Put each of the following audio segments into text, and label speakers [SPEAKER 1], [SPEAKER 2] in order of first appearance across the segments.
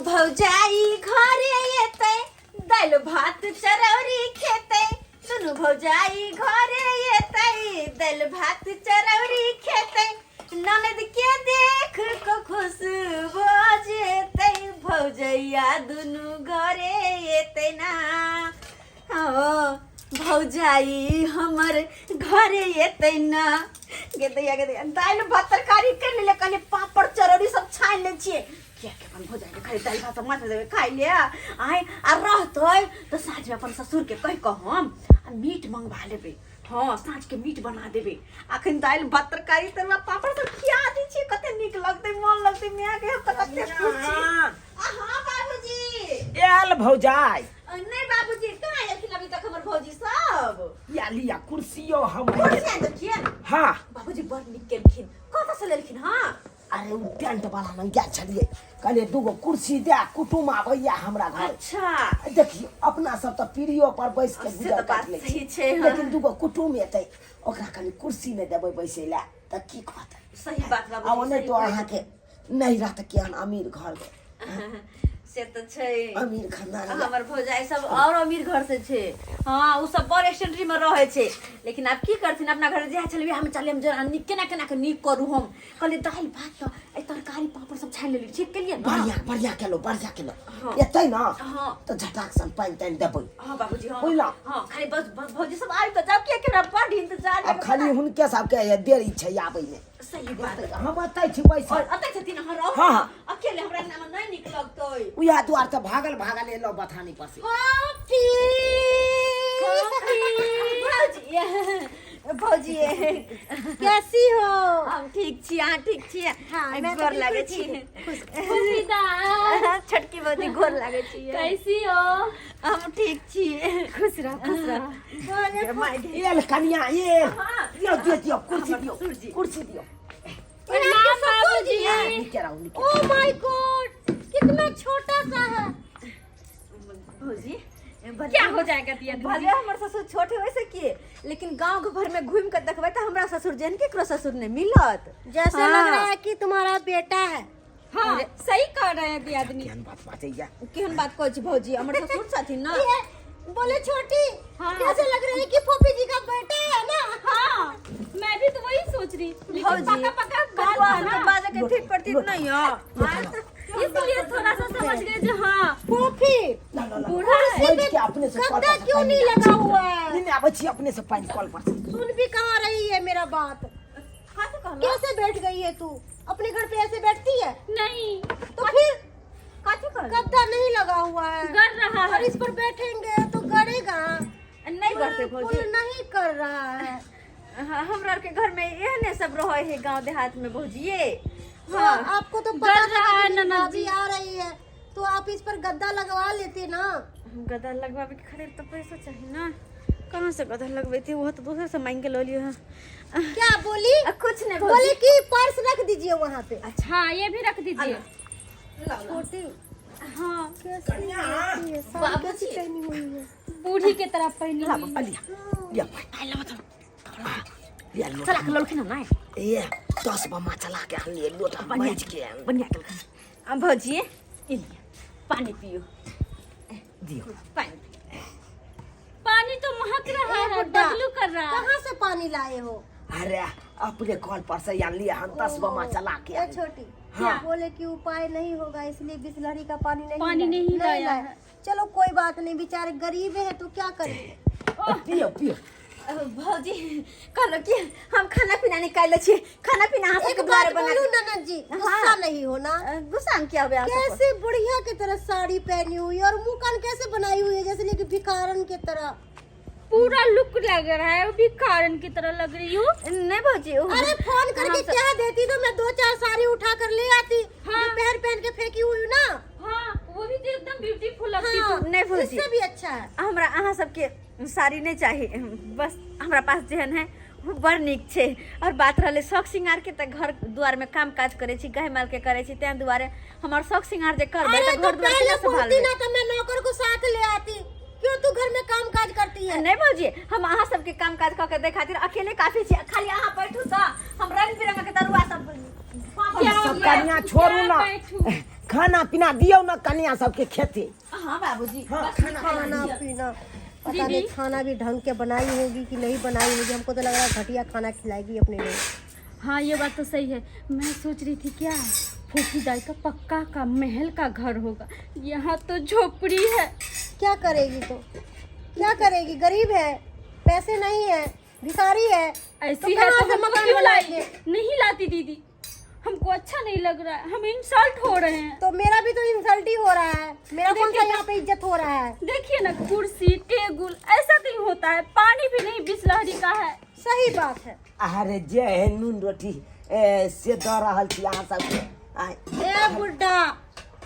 [SPEAKER 1] भौजाई घरे एतै दालि भात चरौरी खेतै दुनू भौजाई घरे एतै दालि भात चरौरी खेतै ननद के देख के खुश भऽ जेतै भौजैया दुनू घरे एतै ना। हाँ, भौजाई हमर घरे एतै ना। गे दैया गे दैया, दालि भात तरकारी कर लेले, कहलियै पापड़ चरौरी सब छानि लै छियै, कियाकि अपन भौजाई के खाली दालि भात माछ देबै खाइ ले आय आ रहतै तऽ साँझमे अपन ससुरके कहि कऽ हम आ मीट मंगवा लेबै। हँ, साँझके मीट बना देबै। अखन दालि भात तरकारी तरुआ पापड़ सब खिया दै छियै, कते नीक लगतै, मन लगतै मायके। हम तऽ कते खुश छी। आ हाँ बाबूजी,
[SPEAKER 2] आयल भौजाई?
[SPEAKER 1] नहीं बाबूजी, कहाँ एलखिन अभी तक हमर भौजी सब?
[SPEAKER 2] या लिया कुर्सियो हम
[SPEAKER 1] कुर्सी आनि देलखिन?
[SPEAKER 2] हाँ।
[SPEAKER 1] बाबूजी बड़ नीक केलखिन। कतऽ से लेलखिन? हाँ,
[SPEAKER 2] अरे उ टेंट वाला लग गेल छलियै, कहलियै दूगो कुर्सी दे, कुटुम आबैया हमरा घर। देखियौ, अपना सब तऽ पीढ़ियो पर बैस के
[SPEAKER 1] से
[SPEAKER 2] गुजर
[SPEAKER 1] तऽ बात
[SPEAKER 2] काटि लै
[SPEAKER 1] सही
[SPEAKER 2] छी,
[SPEAKER 1] छै, हाँ।
[SPEAKER 2] लेकिन दूगो कुटुम एतै, ओकरा कनि कुर्सी नहि देबै बैसै लए तऽ की कहतै?
[SPEAKER 1] सही बात
[SPEAKER 2] आ
[SPEAKER 1] बाबूजी,
[SPEAKER 2] ओ नहि
[SPEAKER 1] सही
[SPEAKER 2] तो
[SPEAKER 1] कहै
[SPEAKER 2] अहाँके नहि रहत केहन अमीर घर के
[SPEAKER 1] छी। से तऽ छै।
[SPEAKER 2] अमीर खानदान यऽ।
[SPEAKER 1] हमर भौजाई सब और अमीर घर से छै। हाँ, उ सब बड़ एक्सेंट्री में रहै छै, लेकिन आब की करथिन, अपना घर जे छलै वएह में चलियै। हम जरा नीक केना केना के नीक करू। हम कहलियै दालि भात तऽ एहि तरकारी पापड़ सब छानि लेली, ठीक केलियै ने?
[SPEAKER 2] बढ़िया बढ़िया केलो, बढ़िया केलो।
[SPEAKER 1] हाँ।
[SPEAKER 2] एतै ने
[SPEAKER 1] हाँ।
[SPEAKER 2] तऽ झटाक सन पानि तानि देबै।
[SPEAKER 1] हाँ बाबूजी, हाँ।
[SPEAKER 2] बुझलहुँ?
[SPEAKER 1] हाँ, खाली बस बस भौजी सब आबि तऽ जाउ, किया हमरा बड़ इंतजार
[SPEAKER 2] आब खाली हुनके सबके देरी छै आबै मे।
[SPEAKER 1] सही बात।
[SPEAKER 2] हम एतै छी बैसल।
[SPEAKER 1] और अतै छथिन अहाँ रहू।
[SPEAKER 2] हाँ, हाँ।
[SPEAKER 1] अकेले हमरा अंगना में नहीं नीक लगतै।
[SPEAKER 2] उएह दुआर तऽ भागल भागल एलहुँ बथानी पर से।
[SPEAKER 3] कॉफी।
[SPEAKER 1] भौजी, भौजी।
[SPEAKER 3] कैसी हो?
[SPEAKER 1] हम ठीक छी, अहाँ ठीक छी?
[SPEAKER 3] हाँ, मैं तो
[SPEAKER 1] गोर लागै
[SPEAKER 3] बिल्कुल
[SPEAKER 1] छी।
[SPEAKER 3] ठीक। खुश
[SPEAKER 4] खुशीदा।
[SPEAKER 1] छोटकी भौजी, गोर लागै छी।
[SPEAKER 4] कैसी हो?
[SPEAKER 1] हम ठीक छी। खुश रह, खुश रह।
[SPEAKER 3] बोले।
[SPEAKER 2] एल कनिया एल।
[SPEAKER 1] हाँ।
[SPEAKER 2] दियौ दियौ दियौ कुर्सी।
[SPEAKER 1] हमर
[SPEAKER 2] दियौ
[SPEAKER 1] ससुरजी।
[SPEAKER 2] कुर्सी दियौ।
[SPEAKER 4] प्रणाम बाबूजी।
[SPEAKER 2] नीचे रहू, नीचे।
[SPEAKER 3] ओ my God, कितना छोटा सा है।
[SPEAKER 1] भौजी, भले
[SPEAKER 4] क्या हो जाएगा दिया?
[SPEAKER 1] भले हमर ससुर छोट है वैसे की, लेकिन गांव घर में घूम के देखबै तऽ हमरा ससुर जेहन केकरो ससुर नहीं मिलत।
[SPEAKER 3] जैसे
[SPEAKER 1] हाँ।
[SPEAKER 3] लग रहा है कि तुम्हारा बेटा है।
[SPEAKER 4] हाँ, सही कह रहे हैं दियादनी।
[SPEAKER 2] केहन बात बाजैया!
[SPEAKER 1] केहन बात कहै छी भौजी, हमर ससुर छथिन ना।
[SPEAKER 3] ये, बोले छोटी।
[SPEAKER 4] हाँ।
[SPEAKER 3] कैसे लग रहा है कि फोफी जी का बेटा है ना?
[SPEAKER 4] हाँ, मैं भी तो वही सोच रही, लेकिन
[SPEAKER 1] भौजी,
[SPEAKER 4] पका पका बाल
[SPEAKER 1] ककरो
[SPEAKER 4] था ना,
[SPEAKER 1] बाजे के ठीक प्रतीत नहीं है।
[SPEAKER 4] इसलिए थोड़ा सा समझ गए जो हाँ
[SPEAKER 3] फोफी,
[SPEAKER 2] ला ला ला।
[SPEAKER 4] बूढ़ा है।
[SPEAKER 2] बैठ के अपने से कल
[SPEAKER 3] गद्दा
[SPEAKER 2] पर से
[SPEAKER 3] क्यों
[SPEAKER 2] पानि
[SPEAKER 3] नहीं लगा हुआ है?
[SPEAKER 2] नहीं, आबै छी अपने से पानि कल पर से।
[SPEAKER 3] सुन भी कहाँ रही है मेरा बात?
[SPEAKER 1] कथी कहलौं?
[SPEAKER 3] कैसे बैठ गई है तू? अपने घर पे ऐसे बैठती है?
[SPEAKER 4] नहीं।
[SPEAKER 3] तो फिर?
[SPEAKER 1] कथी कहलौं?
[SPEAKER 3] गद्दा नहीं लगा हुआ है,
[SPEAKER 4] कर रहा
[SPEAKER 3] और
[SPEAKER 4] है।
[SPEAKER 3] इस पर बैठेंगे तो गड़ेगा।
[SPEAKER 1] नहीं करते
[SPEAKER 3] पुल
[SPEAKER 1] भौजी।
[SPEAKER 3] नहीं कर रहा है।
[SPEAKER 1] हाँ, हमरा आर के घर में एहने सब रहे है गांव देहात में भौजिए।
[SPEAKER 3] तो
[SPEAKER 1] हाँ।
[SPEAKER 3] आपको तो
[SPEAKER 4] गड़
[SPEAKER 3] पता था
[SPEAKER 4] रहा है
[SPEAKER 3] कि मेरी
[SPEAKER 4] ननद
[SPEAKER 3] भाभी
[SPEAKER 4] जी।
[SPEAKER 3] आ रही है, तो आप इस पर गद्दा लगवा लेते ना।
[SPEAKER 1] गद्दा लगवावे के खातिर तो पैसा चाहिए ना, कहाँ से गद्दा लगबेती? वो तो दूसरे से मांग के लो लियो है।
[SPEAKER 3] क्या बोली?
[SPEAKER 1] कुछ नहीं
[SPEAKER 3] बोले
[SPEAKER 1] भौजी।
[SPEAKER 3] कि पर्स रख दीजिए वहाँ पे।
[SPEAKER 4] हाँ, ये भी रख दीजिए।
[SPEAKER 3] छोटी।
[SPEAKER 4] हाँ।
[SPEAKER 3] कैसी लगती है? साड़ी कैसी पहनी हुई है?
[SPEAKER 4] बूढ़ी के तरह पहनी हुई है।
[SPEAKER 2] लिया लिया पानि, लिया लोटा।
[SPEAKER 1] चला के ललखिन ना?
[SPEAKER 2] ए, 10 बमा चला के आनलियै लोटा माजि के आनलियै।
[SPEAKER 1] बढ़िया केलखिन। आ भौजी, ई लिअ, पानी पियो।
[SPEAKER 2] दियौ।
[SPEAKER 1] पानी पियो।
[SPEAKER 4] पानी तो महक रहा
[SPEAKER 3] ए
[SPEAKER 4] है,
[SPEAKER 3] बुड्ढा,
[SPEAKER 4] बदलू कर रहा है।
[SPEAKER 3] कहाँ से पानी लाए हो?
[SPEAKER 2] अरे, अपने कल पर से आनलियै हम, 10 बमा चला के
[SPEAKER 3] ए
[SPEAKER 2] आनलियै।
[SPEAKER 3] छोटी।
[SPEAKER 2] हाँ।
[SPEAKER 3] बोले कि उपाय नहीं होगा, इसलिए बिसलरी का पानी नहीं
[SPEAKER 4] पानी
[SPEAKER 3] लाए।
[SPEAKER 4] नहीं लाया है।
[SPEAKER 3] चलो कोई बात नहीं, बेचारे गरीब है तो क्या करें।
[SPEAKER 2] पियो पियो।
[SPEAKER 1] भौजी, कहलो कि हम खाना पीना निकाल छी, खाना पीना अहाँ
[SPEAKER 3] एक
[SPEAKER 1] सबके द्वारे
[SPEAKER 3] बात
[SPEAKER 1] बना।
[SPEAKER 3] बोलूं ननद जी, गुस्सा
[SPEAKER 1] हाँ।
[SPEAKER 3] नहीं होना।
[SPEAKER 1] गुस्सा में क्या हो गया अहाँ सबको?
[SPEAKER 3] कैसे बुढ़िया की तरह साड़ी पहनी हुई और मुंह कान कैसे बनाई हुई है, जैसे लेकिन भिखारन की तरह।
[SPEAKER 4] पूरा लुक लग रहा है, वो भी कारण की तरह लग रही हूँ।
[SPEAKER 1] नहीं भौजी,
[SPEAKER 3] अरे, फोन करके क्या देती तो मैं दो चार साड़ी उठा कर ले आती।
[SPEAKER 4] हाँ।
[SPEAKER 3] जो पहन पहन के फेंकी हुई हूँ ना।
[SPEAKER 4] हाँ, वो भी तो एकदम ब्यूटीफुल लगती।
[SPEAKER 3] हाँ,
[SPEAKER 1] नहीं भौजी।
[SPEAKER 3] इससे भी अच्छा है।
[SPEAKER 1] हमरा अहाँ सबके साड़ी नहीं चाही, बस हमरा पास जेहन है ओ बड़ नीक छै। और बात रहलै शौक श्रृंगार के, तऽ घर दुआर में काम काज करै छी, गाय माल के करै छी, ताहि दुआरे हमर शौक श्रृंगार जे करबै
[SPEAKER 3] अरे,
[SPEAKER 1] तऽ
[SPEAKER 3] तो
[SPEAKER 1] घर दुआर
[SPEAKER 3] पहले
[SPEAKER 1] केना
[SPEAKER 3] बोलती
[SPEAKER 1] सम्हालबै?
[SPEAKER 3] ना तो मैं नौकर को साथ ले आती। क्यों तू घर में काम काज करती है?
[SPEAKER 1] नहीं भौजी, हम अहाँ सबके काम काज कऽ के दै खातिर अकेले काफी छी। खाली अहाँ बैठू तऽ हम रंग बिरंग के तरुआ सब
[SPEAKER 4] क्या
[SPEAKER 2] सब कनिया छोड़ू ना।
[SPEAKER 4] बैठू?
[SPEAKER 2] खाना पीना दियौ ने कनिया सबके खेते।
[SPEAKER 1] हाँ बाबूजी।
[SPEAKER 2] हाँ, खाना
[SPEAKER 3] खाना पीना पता नहीं खाना भी ढंग के बनाई होगी कि नहीं बनाई होगी। हमको तो लग रहा है घटिया खाना खिलाएगी अपने लोग।
[SPEAKER 4] हाँ ये बात तो सही है। मैं सोच रही थी क्या फूफी दाई का पक्का का महल का घर होगा, यहाँ तो झोपड़ी है।
[SPEAKER 3] क्या करेगी तो क्या करेगी, गरीब है, पैसे नहीं है, भिखारी है।
[SPEAKER 4] ऐसी
[SPEAKER 3] तो
[SPEAKER 4] है
[SPEAKER 3] कहाँ
[SPEAKER 4] तो
[SPEAKER 3] से
[SPEAKER 4] हमको
[SPEAKER 3] मकान
[SPEAKER 4] क्यों लाई?
[SPEAKER 3] बनाएंगे?
[SPEAKER 4] नहीं लाती दीदी, हमको अच्छा नहीं लग रहा है, हम इंसल्ट हो रहे हैं।
[SPEAKER 3] तो मेरा भी तो इंसल्ट ही हो रहा है, मेरा कौन सा यहाँ पे इज्जत हो रहा है?
[SPEAKER 4] देखिए ना कुर्सी टेबुल ऐसा कहीं होता है, पानी भी नहीं बिसलहरी का है।
[SPEAKER 3] सही बात है।
[SPEAKER 2] अरे जे है नून रोटी से दऽ रहल छी अहाँ सबके। आय,
[SPEAKER 3] ए बुड्ढा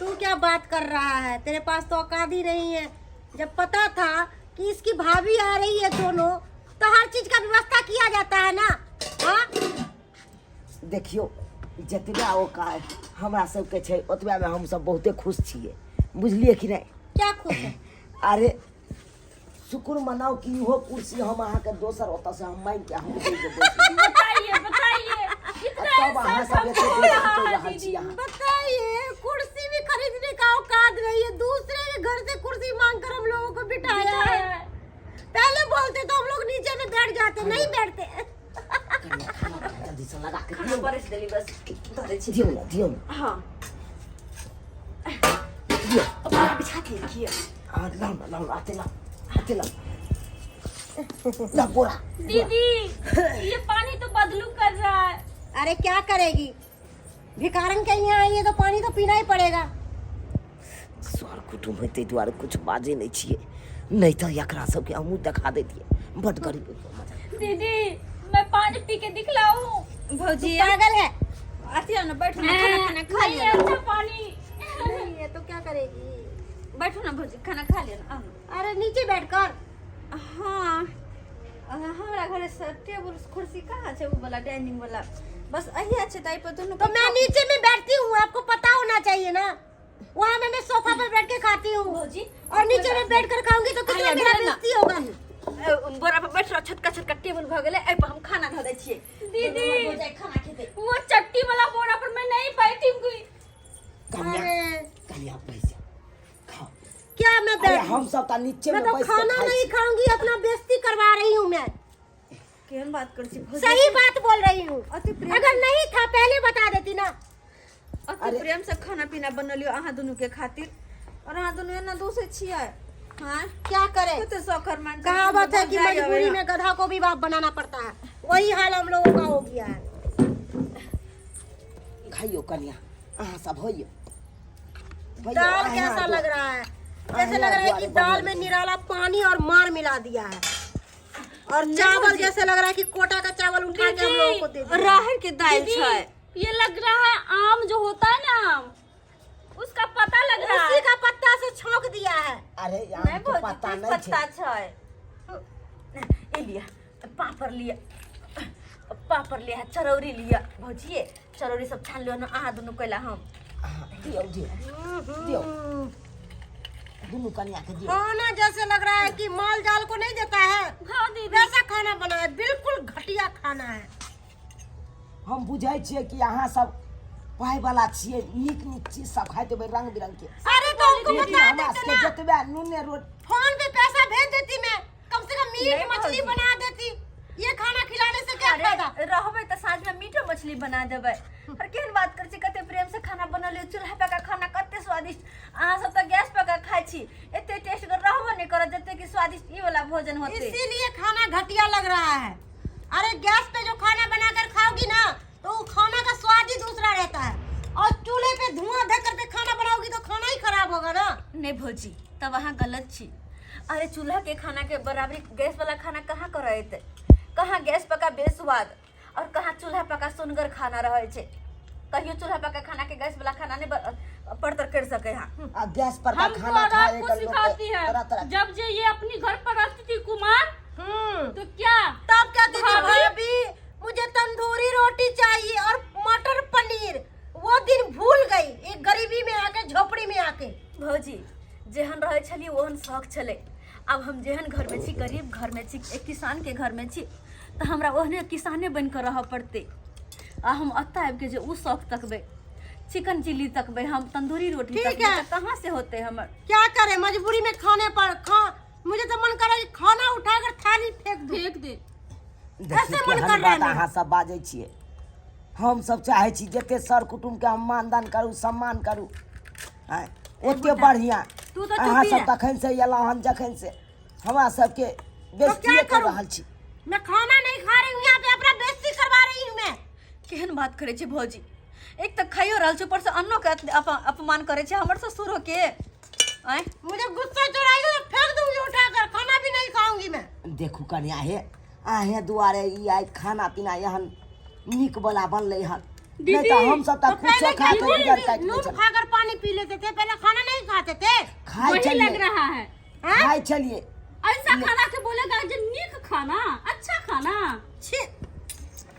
[SPEAKER 3] तू क्या बात कर रहा है, तेरे पास तो औकात ही नहीं है। जब पता था कि इसकी भाभी आ रही है दोनों, तो हर चीज का व्यवस्था किया जाता है ना। हाँ
[SPEAKER 2] देखियो जतबा औकात हमरा सबके छै ओतबा में हमसब बहुते खुश छियै, बुझलियै कि नहि?
[SPEAKER 3] क्या खुश है?
[SPEAKER 2] अरे शुक्र मनाउ कि इहो कुर्सी हम अहाँके दोसर ओतऽ से हम मांगि के हम दे देबै।
[SPEAKER 4] बताइए बताइए इतना
[SPEAKER 2] तब अहाँ
[SPEAKER 4] इंसल्ट
[SPEAKER 2] सब एते
[SPEAKER 4] हमको हो
[SPEAKER 2] बेइज्जत
[SPEAKER 4] रहा
[SPEAKER 2] करि
[SPEAKER 4] है
[SPEAKER 2] रहल छी
[SPEAKER 4] दीदी।
[SPEAKER 2] अहाँ।
[SPEAKER 3] बताइए कुर्सी भी खरीदने का औकात नहीं है, दूसरे के घर से कुर्सी मांग कर हम लोगों को बिठाया है। पहले बोलते तो हम लोग नीचे में बैठ जाते, नहीं बैठते।
[SPEAKER 2] कनिया खाना पीना जल्दी से लगा के
[SPEAKER 1] खाना
[SPEAKER 2] दियौ।
[SPEAKER 1] परसि देली बस धऽ दै छी।
[SPEAKER 2] दियौ ने, दियौ ने।
[SPEAKER 1] हाँ
[SPEAKER 2] दियौ।
[SPEAKER 1] अपना बिछा के किए।
[SPEAKER 2] हाँ, लाउ ने, लाउ ने, आते लाउ, आते लाउ। ला बोरा।
[SPEAKER 4] दीदी ये पानी तो बदलू कर रहा है।
[SPEAKER 3] अरे क्या करेगी, भिखारन के यहाँ आई है तो पानी तो पीना ही पड़ेगा।
[SPEAKER 2] सर कुटुम्ब है ताहि दुआरे कुछ बाजै नहि छियै, नहि तऽ एकरा सबके हमहूँ देखा दैतियै। बड गरीब।
[SPEAKER 4] दीदी मैं पानी पी के दिखलाऊं।
[SPEAKER 1] भौजी
[SPEAKER 3] पागल है।
[SPEAKER 1] अथी ना बैठू ना, खाना खाना खा
[SPEAKER 4] नहीं
[SPEAKER 1] लिअ।
[SPEAKER 4] अच्छा पानी
[SPEAKER 3] नहीं है तो क्या करेगी?
[SPEAKER 1] बैठू ना भौजी, खाना खा लिअ ना, आउ ना।
[SPEAKER 3] अरे नीचे बैठकर।
[SPEAKER 1] हाँ हमरा घरे से टेबुल कुर्सी कहाँ छै, उ वाला डाइनिंग वाला बस अहिया छै, ताहि पर दुनू।
[SPEAKER 3] तो मैं नीचे में बैठती हूँ, आपको पता होना चाहिए ना। वहाँ में मैं सोफा पर बैठ के खाती हूँ
[SPEAKER 1] भौजी
[SPEAKER 3] और नीचे में बैठ कर खाऊंगी तो कितना
[SPEAKER 1] आया,
[SPEAKER 3] मेरा
[SPEAKER 1] धरे ना।
[SPEAKER 3] बेइज्जती होगा।
[SPEAKER 1] बोरा पर बैठ रह, छोटका छोटका टेबुल भऽ गेलै, एहि पर हम खाना धऽ दै छियै।
[SPEAKER 4] दीदी।
[SPEAKER 1] भौजाई खाना खेतै।
[SPEAKER 4] वो चट्टी वाला बोरा पर मैं नहीं बैठूंगी।
[SPEAKER 2] कन्या
[SPEAKER 3] अरे
[SPEAKER 2] कन्या बैस जाओ, खाओ।
[SPEAKER 3] क्या मैं
[SPEAKER 2] अरे
[SPEAKER 3] बैठ,
[SPEAKER 2] हम सब तऽ नीचे
[SPEAKER 3] मैं
[SPEAKER 2] में
[SPEAKER 3] तो
[SPEAKER 2] बैस के
[SPEAKER 3] खाना
[SPEAKER 2] खाइ
[SPEAKER 3] नहीं
[SPEAKER 2] छी।
[SPEAKER 3] खाऊंगी, अपना बेइज्जती करवा रही हूँ मैं।
[SPEAKER 1] केहन बात करै छी भौजी?
[SPEAKER 3] सही बात बोल रही हूँ।
[SPEAKER 1] अति प्रेम,
[SPEAKER 3] अगर नहीं था पहले बता देती ना।
[SPEAKER 1] अति प्रेम से खाना पीना बनलियो अहाँ दुनू के खातिर, और अहाँ दुनू एना दोषै छियै? हाँ
[SPEAKER 3] क्या करे,
[SPEAKER 1] कते शौकर मान।
[SPEAKER 3] कहावत है कि मजबूरी में गधा को भी बाप बनाना पड़ता है, वही हाल हम लोगों का हो गया है।
[SPEAKER 2] खाइयो कन्या, अहाँ सब होइयो। भैया,
[SPEAKER 3] दाल
[SPEAKER 2] अहाँ
[SPEAKER 3] कैसा
[SPEAKER 2] दो।
[SPEAKER 3] लग रहा है? ऐसे लग रहा है कि दाल में निराला पानी और मार मिला दिया है, और चावल जैसे लग रहा है कि कोटा का चावल उठा के हम लोगों को दे दिया।
[SPEAKER 1] राहर के दालि
[SPEAKER 4] दीदी
[SPEAKER 1] छै।
[SPEAKER 4] ये लग रहा है आम जो होता है ना, आम उसका पता लग रहा
[SPEAKER 3] उसी
[SPEAKER 4] है।
[SPEAKER 3] का पत्ता से छौंक दिया है।
[SPEAKER 2] अरे
[SPEAKER 1] नहि
[SPEAKER 2] आम के
[SPEAKER 1] भौजी,
[SPEAKER 2] पत्ता
[SPEAKER 1] तेज
[SPEAKER 2] नहि छै।
[SPEAKER 1] पत्ता छै। ए लिअ पापड़ लिअ, पापड़ लिअ, चरौरी लिअ भौजी, चरौरी सब छान लिअ ने अहाँ दुनू कैला हम।
[SPEAKER 2] अहाँ दियौ, दियौ दियौ, दुनू कन्या के दियौ।
[SPEAKER 3] खाना जैसे लग रहा है कि माल जाल को नहीं देता है,
[SPEAKER 4] हाँ दीदी
[SPEAKER 3] वैसा खाना बना है, बिल्कुल घटिया खाना है।
[SPEAKER 2] हम बुझै छियै कि अहाँ सब पाइ वाला छियै, नीक नीक चीज सब खाइत हेबै, रंग बिरंग के।
[SPEAKER 3] अरे तो हमको
[SPEAKER 2] लेकिन
[SPEAKER 3] बता
[SPEAKER 2] हमरा
[SPEAKER 3] देते
[SPEAKER 2] सबके
[SPEAKER 3] ना,
[SPEAKER 2] जतबे नूने रोटी
[SPEAKER 3] फोन पे पैसा भेज देती मैं, कम से कम मीट
[SPEAKER 1] नहीं
[SPEAKER 3] मछली
[SPEAKER 1] भौजी।
[SPEAKER 3] बना देती। ये खाना खिलाने से क्या फायदा?
[SPEAKER 1] अरे रहबै तऽ साँझ में मीटो मछली बना देबै। और केहन बात करै छी, कते प्रेम से खाना बनलियो, चूल्हा पे का खाना कते स्वादिष्ट। अहाँ सब तऽ गैस पे का खाइ छी, एते टेस्ट रहबो नहि करत जते कि स्वादिष्ट ई वाला भोजन होते।
[SPEAKER 3] इसीलिए खाना घटिया लग रहा है। अरे गैस पे जो खाना बनाकर खाओगी ना तो वो खाना का स्वाद ही दूसरा रहता है, और चूल्हे पे धुआं धर करके खाना बनाओगी तो खाना ही खराब होगा ना।
[SPEAKER 1] नहीं भौजी, तब अहाँ गलत छी। अरे चूल्हा के खाना के बराबरी गैस वाला खाना कहाँ करत? कहाँ गैस पका बेस्वाद और कहाँ चूल्हा पका सुनगर खाना रहै छै। कहियो चूल्हा पका खाना के गैस वाला खाना नहीं पड़तर कर सके। हाँ
[SPEAKER 2] आ गैस पर का
[SPEAKER 4] हमको
[SPEAKER 2] खाना
[SPEAKER 4] और
[SPEAKER 2] खाए
[SPEAKER 4] आपको
[SPEAKER 2] के लोग
[SPEAKER 4] सिखाती है।
[SPEAKER 2] तरह तरह।
[SPEAKER 4] जब जे ये अपनी घर पर रहती थी कुमार, तो क्या
[SPEAKER 3] तब कहती थी
[SPEAKER 4] भाभी?
[SPEAKER 3] भाभी मुझे तंदूरी रोटी चाहिए और मटर पनीर। वो दिन भूल गई एक गरीबी में आके, झोपड़ी में आके।
[SPEAKER 1] भौजी जेहन रहै छलियै ओहन शौक छलै। आब हम जेहन घर में छी, गरीब घर में छी, एक किसान के घर में छी, तऽ हमरा ओहने किसाने बनि कऽ रहऽ पड़तै। आ हम एतऽ आबि के जे ओ शौक तकबै चिकन चिल्ली तकबै हम तंदूरी रोटी
[SPEAKER 3] ठीक
[SPEAKER 1] तकबै
[SPEAKER 3] है।
[SPEAKER 1] तऽ कहाँ से होते हमर।
[SPEAKER 3] क्या करे, मजबूरी में खाने पर खा, मुझे तो मन करे कि खाना उठाकर थाली फेंक दूं।
[SPEAKER 4] फेंक दे।
[SPEAKER 2] देखियौ
[SPEAKER 3] ऐसे मन
[SPEAKER 2] केहन
[SPEAKER 3] कर रहा है
[SPEAKER 2] बात
[SPEAKER 3] मेरा।
[SPEAKER 2] अहाँ सब बाजै छियै। हम सब चाहै छी जते सर कुटुम्ब के हम मानदान करू, सम्मान करू, आँय, ओते बढ़िया।
[SPEAKER 3] तू तो
[SPEAKER 2] अहाँ
[SPEAKER 3] चुपी
[SPEAKER 2] सब
[SPEAKER 3] रह।
[SPEAKER 2] तखन से एलहुँ हन, जखन से हमरा सबके
[SPEAKER 3] तो
[SPEAKER 2] बेइज्जतिये
[SPEAKER 3] क्या
[SPEAKER 2] कर
[SPEAKER 3] करूं?
[SPEAKER 2] रहल छी।
[SPEAKER 3] मैं खाना नहीं खा रही हूँ यहाँ पे, अपना बेइज्जती करवा रही हूँ मैं।
[SPEAKER 1] केहन बात करै छै भौजी, एक तऽ खाइयो रहल छै, ऊपर से अन्नो के अपमान करै छै हमर ससुरो के। आँय,
[SPEAKER 3] मुझे गुस्सा चढ़ाएगी तो फेंक दूंगी उठाकर, खाना भी नहीं खाऊंगी मैं।
[SPEAKER 2] देखू कनिया हे, अहें दुआरे ई आइ खाना पीना एहन नीक वाला बनलै हन, नहीं
[SPEAKER 4] दीदी,
[SPEAKER 2] तऽ हमसब तऽ
[SPEAKER 3] तो
[SPEAKER 2] कुछो
[SPEAKER 3] पहले
[SPEAKER 2] खा
[SPEAKER 3] क्या
[SPEAKER 2] कऽ
[SPEAKER 3] नून
[SPEAKER 2] गुजर काटि लै
[SPEAKER 3] नून
[SPEAKER 2] छलहुँ।
[SPEAKER 3] खाकर पानी पी लेते थे, पहले खाना नहीं खाते थे।
[SPEAKER 2] खाइ
[SPEAKER 4] वही
[SPEAKER 2] छलियै,
[SPEAKER 4] लग रहा है।
[SPEAKER 3] हाँ?
[SPEAKER 2] खाइ छलियै।
[SPEAKER 4] ऐसा खाना के बोलेगा जो नीक खाना, अच्छा खाना।
[SPEAKER 3] छी।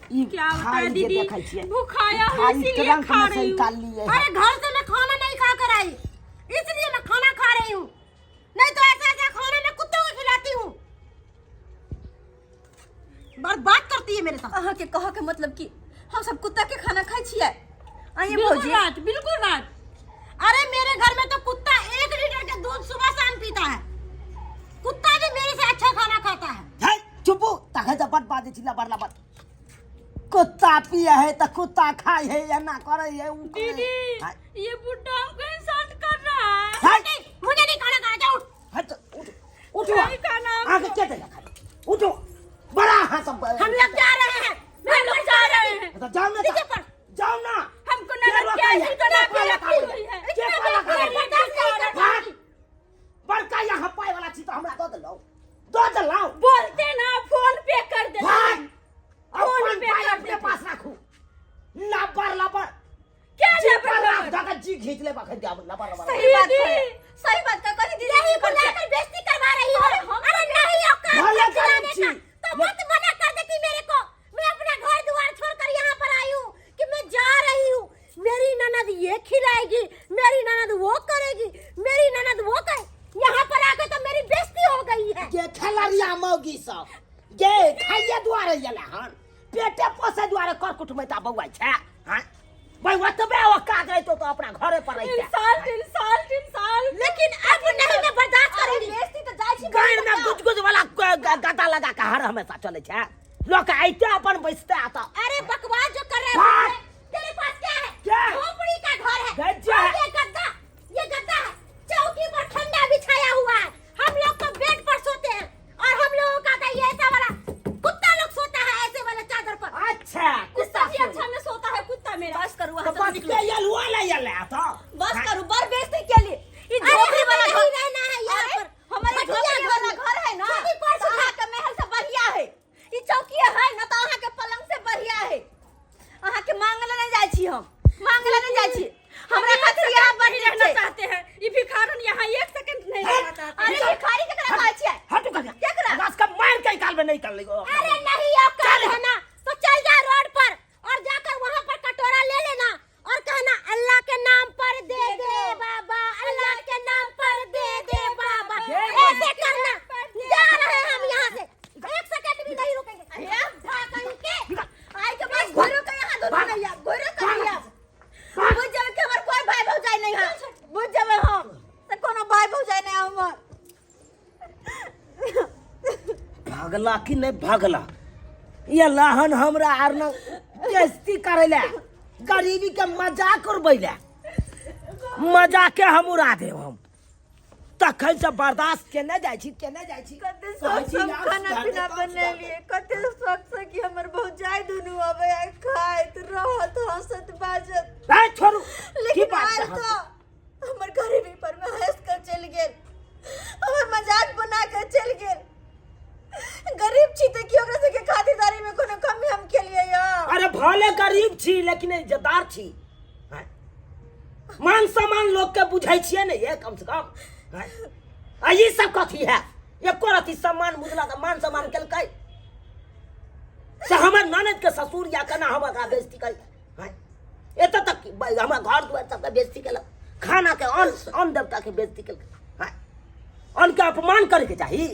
[SPEAKER 2] ई
[SPEAKER 4] क्या बताए
[SPEAKER 2] थाली जे
[SPEAKER 4] दीदी,
[SPEAKER 2] देखै छियै,
[SPEAKER 4] भूखाया हूँ
[SPEAKER 2] थाली
[SPEAKER 4] इसीलिए
[SPEAKER 2] ट्रंक
[SPEAKER 4] खा
[SPEAKER 2] में से
[SPEAKER 4] रही हूँ।
[SPEAKER 2] निकाललियै हन।
[SPEAKER 3] अरे घर से मैं खाना नहीं खा कर आई, इसलिए मैं खाना खा रही हूँ, नहीं तो ऐसा ऐसा खाना मैं कुत्तों को खिलाती हूँ। बर्बाद करती है मेरे साथ।
[SPEAKER 1] अहाँके कहऽ के मतलब कि हम सब कुत्ता के खाना खाइ छियै? आइए
[SPEAKER 4] बिल्कुल
[SPEAKER 1] भौजी।
[SPEAKER 4] राज, बिल्कुल राज।
[SPEAKER 3] अरे मेरे घर में तो कुत्ता 1 लीटर के दूध सुबह शाम पीता है, कुत्ता भी मेरे से अच्छा खाना खाता है।
[SPEAKER 2] है चुपू, तखन से बड बाजै छी लबर लबर। कुत्ता पिए है तऽ कुत्ता खाइ है, एना करै है, उ करै है।
[SPEAKER 4] दीदी,
[SPEAKER 2] हाय,
[SPEAKER 4] ये बुड्ढा हमको इंसल्ट कर रहा है।
[SPEAKER 2] हाय,
[SPEAKER 3] नहीं, मुझे नहीं खाना खाना, जाओ उठ।
[SPEAKER 2] हट, उठ, उठो।
[SPEAKER 4] नहीं खाना हमको।
[SPEAKER 2] आगे के देगा खाना? उठो, बड़ा हाथ सब।
[SPEAKER 3] हम लोग जा रहे हैं,
[SPEAKER 4] हम लोग जा रहे हैं।
[SPEAKER 2] तो जाओ ना,
[SPEAKER 3] नीचे पर।
[SPEAKER 2] जाओ ना।
[SPEAKER 4] हमको
[SPEAKER 2] के
[SPEAKER 4] ननद
[SPEAKER 2] रोकै
[SPEAKER 4] के
[SPEAKER 2] है?
[SPEAKER 4] ऐसी बना
[SPEAKER 2] के
[SPEAKER 4] के
[SPEAKER 2] पाला
[SPEAKER 4] रखी
[SPEAKER 2] खाबै?
[SPEAKER 4] हुई है।
[SPEAKER 2] के
[SPEAKER 4] इतना
[SPEAKER 2] पाला
[SPEAKER 4] बेकार
[SPEAKER 2] खाबै?
[SPEAKER 4] बर्दाश्त नहीं कर
[SPEAKER 2] भाग।
[SPEAKER 4] पाती।
[SPEAKER 2] बड़का यहाँ पाय वाला छी तो हमरा दऽ देलौ, दऽ देलौ।
[SPEAKER 4] बोलते ना फोन पे कर देते।
[SPEAKER 2] भाग।
[SPEAKER 4] फोन
[SPEAKER 2] अपन
[SPEAKER 4] पे
[SPEAKER 2] पाय
[SPEAKER 4] कर
[SPEAKER 2] अपने
[SPEAKER 4] देते।
[SPEAKER 2] पास राखू। लबर लबर
[SPEAKER 4] क्या
[SPEAKER 2] जी
[SPEAKER 4] लबर
[SPEAKER 2] पर राख
[SPEAKER 4] लबर?
[SPEAKER 2] दऽ के जी घीच लेब अखन जाब लबर लबर।
[SPEAKER 1] सही बात
[SPEAKER 4] दीदी।
[SPEAKER 1] कहै, सही बात कहै, कथी दीदी
[SPEAKER 3] यही
[SPEAKER 1] की करै
[SPEAKER 3] बुलाकर
[SPEAKER 1] छै?
[SPEAKER 3] बेइज्जती करवा रही हो।
[SPEAKER 1] अरे हम
[SPEAKER 3] अरे नहीं औकात
[SPEAKER 2] भले
[SPEAKER 3] है
[SPEAKER 2] गरीब
[SPEAKER 3] खिलाने
[SPEAKER 2] छी।
[SPEAKER 3] का, तो मत मना कर देती मेरे को। मैं अपना घर द्वार छोड़कर यहाँ पर आई हूँ कि मैं जा रही हूँ, मेरी ननद ये खिलाएगी, मेरी ननद वो करेगी, मेरी ननद वो करे, यहाँ पर आके तो मेरी बेइज्जती हो गई है।
[SPEAKER 2] गे खेलरिया मौगी सब गे खाइए दुआरे एलै हन, पेटे पोसै दुआरे कर कुटुमैता बौआइ छै। हाँ भाई, ओतबे औकात रहितौ तऽ अपना घरे पर रहितै।
[SPEAKER 4] Insult, insult, insult.
[SPEAKER 3] लेकिन अब नहीं मैं बर्दाश्त
[SPEAKER 1] अरे
[SPEAKER 3] करूंगी।
[SPEAKER 1] बेइज्जती तऽ जाइ छी।
[SPEAKER 2] गाँव में गुज गुज वाला गद्दा लगा के हर हमेशा चलै छै, लोक अइते अपन बैसते आता।
[SPEAKER 3] अरे बकवास जो कर रहे
[SPEAKER 2] भाग।
[SPEAKER 3] हैं, तेरे पास क्या है?
[SPEAKER 2] क्या?
[SPEAKER 3] झोपड़ी का घर है।
[SPEAKER 2] गज्जा
[SPEAKER 3] और
[SPEAKER 2] है।
[SPEAKER 3] ये गद्दा है, चौकी पर ठंडा बिछाया हुआ है। हम लोग तो बेड पर सोते हैं और हम लोगों का तो ये ऐसा वाला कुत्ता लोग सोता है ऐसे वाला चादर पर।
[SPEAKER 2] अच्छा, कुत्ता
[SPEAKER 4] कुत्ता भी
[SPEAKER 2] सोए।
[SPEAKER 4] अच्छा में सोता है कुत्ता मेरा।
[SPEAKER 1] बस करू,
[SPEAKER 2] तऽ
[SPEAKER 1] अहाँ सब
[SPEAKER 2] बस
[SPEAKER 1] निकलू।
[SPEAKER 2] के यलुआ ले एलै तऽ।
[SPEAKER 1] बस करू, बड़ बेइज्जती केली। ई
[SPEAKER 3] अरे
[SPEAKER 1] झोपड़ी
[SPEAKER 3] हमें
[SPEAKER 1] वाला
[SPEAKER 3] नहीं
[SPEAKER 1] घर
[SPEAKER 3] रहना है यहाँ
[SPEAKER 1] अरे,
[SPEAKER 3] पर।
[SPEAKER 1] हमारे
[SPEAKER 3] घटिया
[SPEAKER 1] झोपड़ी
[SPEAKER 3] घर
[SPEAKER 1] वाला
[SPEAKER 3] में।
[SPEAKER 1] घर है ना,
[SPEAKER 3] छोटी पर
[SPEAKER 1] तो अहाँ के महल से बढ़िया है। ई चौकी है ना, तो अहाँ के पलंग से बढ़िया है। अहाँ के मांगले नहीं जाइ छी, हम मांगले नहीं जाइ छी। हमरा
[SPEAKER 4] हम एक
[SPEAKER 1] खातिर यहाँ
[SPEAKER 4] सेकंड नहीं
[SPEAKER 1] बढ़िया
[SPEAKER 4] रहना
[SPEAKER 1] छै।
[SPEAKER 4] चाहते हैं, ये भिखारन यहाँ 1 सेकंड नहीं रहना चाहते।
[SPEAKER 1] अरे भिखारी केकरा कहै छियै?
[SPEAKER 2] हटू कनिया।
[SPEAKER 1] केकरा?
[SPEAKER 2] हमरा सबके मारि के निकालबे नहीं कर लेगो।
[SPEAKER 3] अरे नहीं औकात है ना तो चल जा रोड पर और जाकर वहाँ पर कटोरा ले लेना और कहना अल्लाह के नाम पर दे दे बाबा, अल्लाह के नाम पर दे दे बाबा, ऐसे करना। जा रहे हैं हम यहाँ से, 1 सेकंड भी नहीं रुकेंगे।
[SPEAKER 1] अरे,
[SPEAKER 3] भाग के।
[SPEAKER 1] आइ के बाद घुरो के यहाँ दुनू नहीं आब, घुरो के नहीं आब। बुझ जेबै कि हमर कोई भाई भौजाई नहीं है, बुझ जेबै हम से कोनो भाई भौजाई नहीं है हमर।
[SPEAKER 2] भागला कि नहीं भागला? ये लहन हमरा आर न बेइज्जती करै ले, गरीबी के मजाक उड़बै ले, मजाक के हम उड़ा देब। हम तखन से बर्दाश्त केने जाइ छी, केने जाइ छी।
[SPEAKER 1] कते
[SPEAKER 2] कहै
[SPEAKER 1] शौक
[SPEAKER 2] छी,
[SPEAKER 1] से हम
[SPEAKER 2] यार,
[SPEAKER 1] खाना
[SPEAKER 2] सुधार
[SPEAKER 1] पीना
[SPEAKER 2] दे, कम सुधार दे।
[SPEAKER 1] बनेलियै, कते शौक से कि हमर भौजाई दुनू अबै आ खाइत रहत, हंसत बाजत।
[SPEAKER 2] ए, छोड़ू, की
[SPEAKER 1] लेकिन
[SPEAKER 2] बात
[SPEAKER 1] आयल
[SPEAKER 2] छै?
[SPEAKER 1] तऽ हमर गरीबी पर में हंस कर चलि गेल, हमर मजाक बना कर चलि गेल। गरीब छी तऽ की ओकरा सबके खातिरदारी में कोनो कमी हम केलियै यौ?
[SPEAKER 2] अरे भले गरीब छी लेकिन इज्जतदार छी, हैं? मान सम्मान लोग के बुझै छियै ने ये कम से कम, हैं? आ ई सब कथी है? एको रति सम्मान बुझला तऽ मान सम्मान केलकै से हमर ननद के ससुर या केना हम एकरा बेइज्जती करी, हैं? एतऽ तक कि हमरा घर दुआर सबके बेइज्जती केलक, खाना के अन्न अन्न देवता के बेइज्जती केलकै, हैं? अन्न के अपमान करैके चाही?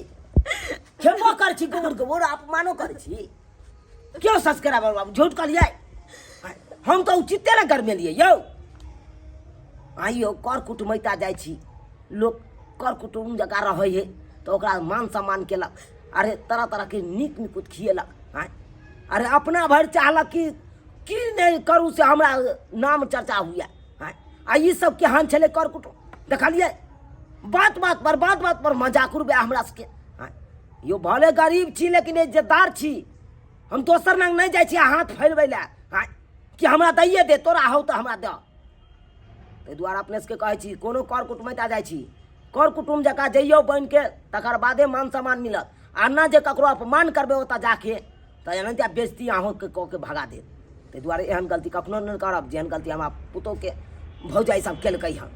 [SPEAKER 2] खेबो करै छी गोबर गोबर, अपमानो करै छी। क्यों सब्सक्राइबर बाबू झूठ कहलियै? हम तऽ उचिते ने गरमेलियै यौ। आइयो कर कुटुमैता जाइ छी, लोक कर कुटुम जकाँ रहै हइ तऽ ओकरा मान सम्मान केलक, अरे तरह तरहके नीक निकुत खिएलक। आँय, अरे अपना भरि चाहलक कि की नहि करू से हमरा नाम चर्चा हुए। आँय, आ ई सब केहन छलै कर कुटुम, देखलियै बात बात पर बात बात पर मजाक उड़बै हमरा सबके। आँय यो, भले गरीब छी लेकिन इज्जतदार छी, हम दोसर लग नहि जाइ छी हाथ फैलबै लए। आँय, कि हमरा दैये दे, तोरा हौ तऽ हमरा दऽ। ताहि दुआरे अपने सबके कहै छी, कोनो कर कुटुमैता जाइ छी, कर कुटुम जकाँ जइयौ बनिके, तकर बादे मान सम्मान मिलत। आ नहि जे ककरो अपमान करबै ओतऽ जाके, तऽ एनाहिते बेजती अहूँके कऽ के भगा देत। ताहि दुआरे एहन गलती कखनो नहि करब जेहन गलती हमरा पुतोहके भौजाइ सब केलकै हँ।